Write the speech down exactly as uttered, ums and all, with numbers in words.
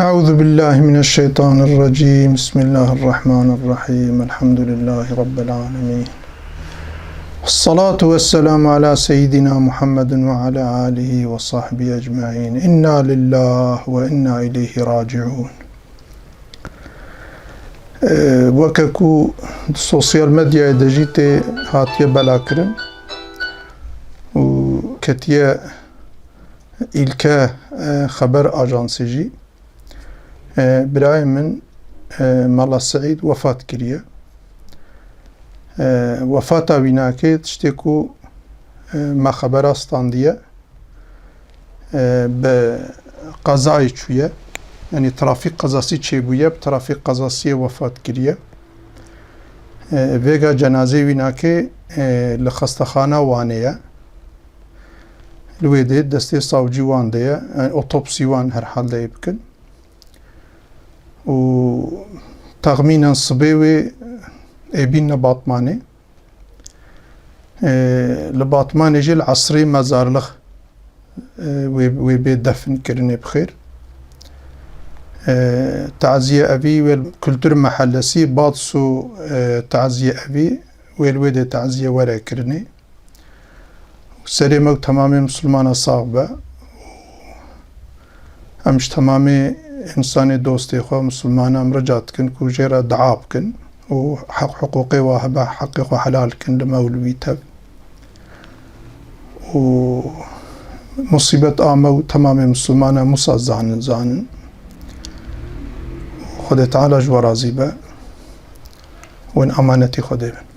أعوذ بالله من الشيطان الرجيم. بسم الله الرحمن الرحيم. الحمد لله رب العالمين. الصلاة والسلام على سيدنا محمد وعلى آله وصحبه أجمعين. إنا لله وإنا إليه راجعون. Ee, weke ku di sosyal medyayê de jî tê hatiye belakirin û ketiye Îlke, e, Xeber Ajansê jî, e, birayê min, e, Mala Seîd wefat kiriye. E, wefata wînakê tiştê ku, e, me xebera standiye, e, bi qezayê çûye. Yanî trafîk qezasî çêbûye, bi trafîk qezasiyê wefat kiriye. E, vêga cenazê wînakê, e, li xestexana Wanê ye. Li wê dê destê savcî wan de ye. Yani otopsî wan herhalde ê bikin. Û texmînen sibê wê ê bîne Batmanê. E, li Batmanê jî li esrê mezarlix, e, wê, wê bê defn kirinê bi xêr. E, taziye evî wê li Kultur Mehellesî Bads û, e, taziye evî wê li wê dê taziye were kirinê. Serê me û temamê misilmana sax be. Em ji temamê însanê dostê xwe misilmana em rica dikin ku jê re dua bikin û heq hiqûqê wa hebe heqê xwe helal kin li me û li wî tev. Û musîbet a me û temamê misilmana musa zanin zanin. Xwedê Teala ji we razî be. Win emanetî Xwedê bin.